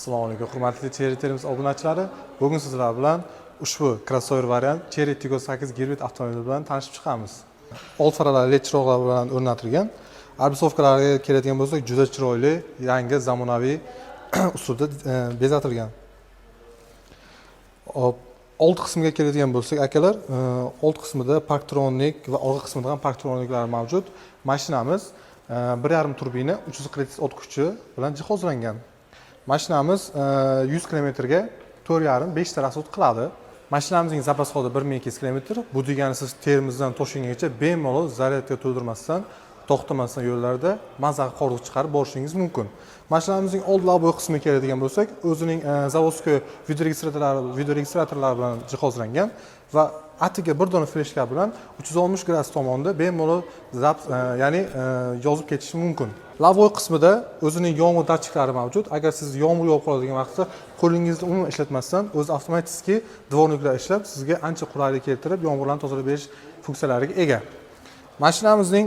Assalomu alaykum, hurmatli Chery Termiz obunachilari. Bugun sizlar bilan ushbu crossover variant Chery Tiggo 8 gibrid avtomobili bilan tanishib chiqamiz. Old faralari LED chiroqlar bilan o'rnatilgan. Обрисовка larga keladigan bo'lsak, juda chiroyli, yangi, zamonaviy usulda bezatilgan. Hop, old qismiga keladigan bo'lsak, akalar, old qismida parktronik va orqa qismida ham parktroniklar mavjud. Mashinamiz 1,5 turbina 340 ot kuchi bilan jihozlangan. Mashinamiz 100 kilometrga 4,5, 5 ta расход qiladi. Mashinamizning запас хода 1200 kilometr. Bu degani, siz Termizdan Toshkentgacha bemalol zaryadga to'ldirmasdan, to'xtamasdan yo'llarda maza qilib hordiq chiqarib borishingiz mumkin. Mashinamizning old лобовой qismiga keladigan bo'lsak, o'zining заводской videoregistratorlari bilan jihozlangan va atiga bir dona fleshka bilan 360 gradus tomonda bemalol запись, ya'ni yozib ketishi mumkin. Лобовой qismida o'zining yomg'ir datchiklari mavjud. Agar siz yomg'ir yog'ib qoladigan vaqtda qo'lingizni umuman ishlatmasdan, o'zi avtomatik дворник lar ishlab, sizga ancha qulaylik keltirib, yomg'irlarni tozalab berish funksiyalariga ega. Mashinamizning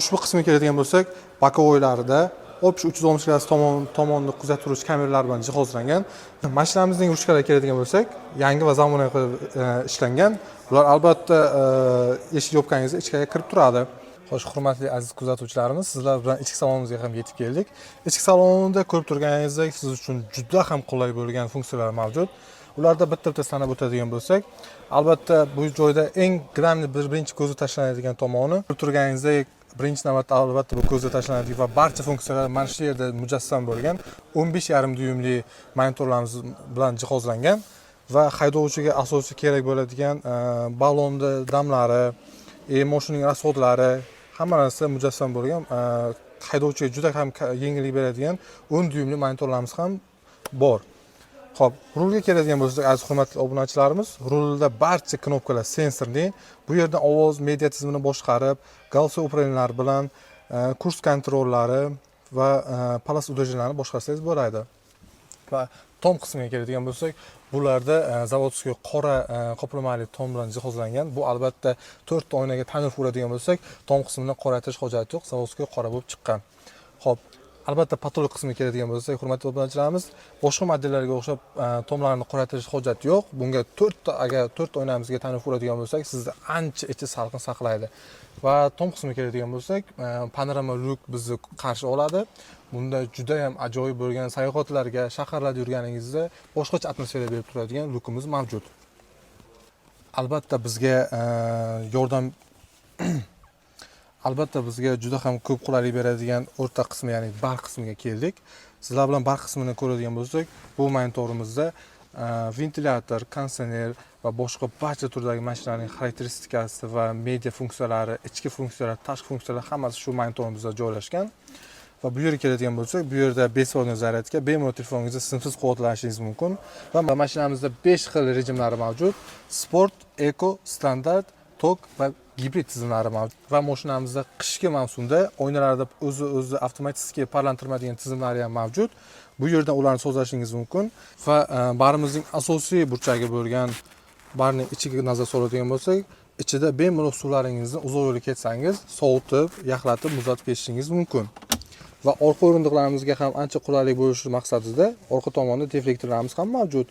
ushbu qismiga keladigan bo'lsak, боковой larida общий 360 gradus tomonni kuzatib turuvchi kameralar bilan jihozlangan. Mashinamizning ruchkalariga keladigan bo'lsak, yangi va zamonaviy qilib ishlangan. Bular albatta eshik yopganingizda ichkariga kirib turadi. Xo'sh, hurmatli aziz kuzatuvchilarimiz, sizlar bilan ichki salonimizga ham yetib keldik. Ichki salonda ko'rib turganingizdek, siz uchun juda ham qulay bo'lgan funksiyalar mavjud. Ularda bitta-bitta sanab o'tadigan bo'lsak, albatta bu joyda eng главный, birinchi ko'zga tashlanadigan tomoni, ko'rib turganingizdek, birinchi navbatda albatta bu ko'zga tashlanadigan va barcha funksiyalar mana shu yerda mujassam bo'lgan 15,5 dyuymli monitorlarimiz bilan jihozlangan va haydovchiga asosiy kerak bo'ladigan ballonni damlari, mashinaning расход lari, hamma narsa mujassam bo'lgan, haydovchiga juda ham yengillik beradigan 10 dyuymli monitorlarimiz ham bor. Xo'p, rulga keladigan bo'lsak, aziz hurmatli obunachilarimiz, rulda barcha knopkalar sensorli. Bu yerdan ovoz media tizimini boshqarib, голосовой управления lar bilan круиз-контроль lari va полоса удержания larni boshqarsangiz bo'ladi. Va tom qismiga keladigan bo'lsak, bularda заводской qora qoplamali tom bilan jihozlangan. Bu albatta to'rtta oynaga тонировка uradigan bo'lsak, tom qismini qoraytirish hojati yo'q, заводской qora bo'lib chiqqan. Xo'p, albatta потолок qismiga keladigan bo'lsak, hurmatli obunachilarimiz, boshqa modellarga o'xshab tomlarni qoraytirish hojati yo'q. Bunga to'rtta, agar to'rtta oynamizga тонировка uradigan bo'lsak, sizni ancha ichi salqin saqlaydi. Va tom qismiga keladigan bo'lsak, panorama lyuk bizni qarshi oladi. Bunda juda ham ajoyib bo'lgan sayohatlarga, shaharlarda yurganingizda boshqacha atmosfera berib turadigan lyukimiz mavjud. Albatta bizga yordam albatta bizga juda ham ko'p qulaylik beradigan o'rta qismi, ya'ni bar qismiga keldik. Sizlar bilan bar qismini ko'radigan bo'lsak, bu monitorimizda ventilyator, konditsioner va boshqa barcha turdagi mashinalarning xarakteristikasi va media funksiyalari, ichki funksiyalar, tashqi funksiyalar, hammasi shu monitorimizda joylashgan. Va bu yerga keladigan bo'lsak, bu yerda беспроводной зарядка, bemalol telefoningizni simsiz quvvatlanishingiz mumkin. Va mashinamizda 5 xil rejimlari mavjud: sport, eko, standart, tok va gibrid tizimlari mavjud. Va mashinamizda qishki mavsumda oynalarda o'zi o'zi avtomatik parlantiradigan tizimlari ham mavjud. Bu yerdan ularni sozlashingiz mumkin. Va barimizning asosiy burchagi bo'lgan barning ichiga nazar soladigan bo'lsak, ichida bemalol suvlaringizni uzoq yo'lga ketsangiz sovutib, yaxlatib, muzlatib ketishingiz mumkin. Va orqa o'rindiqlarimizga ham ancha qulaylik bo'lishi maqsadida orqa tomonda deflektorlarimiz ham mavjud.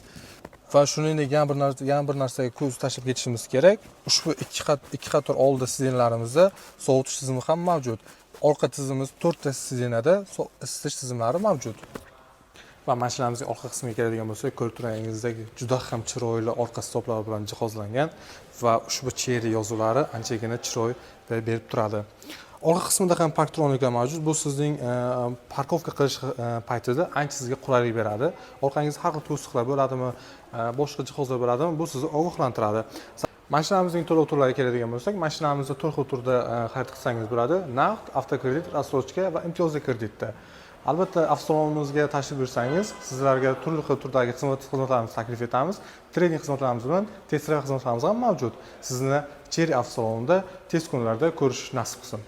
Va shuningdek, yana bir narsaga ko'z tashlab ketishimiz kerak: ushbu ikki qator oldi сиденье larimizda sovutish tizimi ham mavjud. Orqa tizimimiz to'rtta сиденье da isitish tizimlari mavjud. Va mashinamizning orqa qismiga keladigan bo'lsak, ko'rib turganingizdek, juda ham chiroyli orqa stoplar bilan jihozlangan va ushbu Chery yozuvlari anchagina chiroy berib turadi. Orqa qismida ham parktroniklar mavjud. Bu sizning парковка qilish paytida ancha sizga qulaylik beradi. Orqangizda har xil to'siqlar bo'ladimi, boshqa jihozlar bo'ladimi, bu sizni ogohlantiradi. Mashinamizning to'lov turlariga keladigan bo'lsak, mashinamizni to'rt xil turda xarid qilsangiz bo'ladi: naqd, avtokredit, рассрочка va imtiyozli kreditda. Albatta avtosalonimizga tashrif buyursangiz, sizlarga turli xil turdagi xizmatlarimizni taklif etamiz. Trading xizmatlarimiz bilan test drive xizmatlarimiz ham mavjud. Sizni Chery avtosalonida tez kunlarda ko'rish nasib qilsin.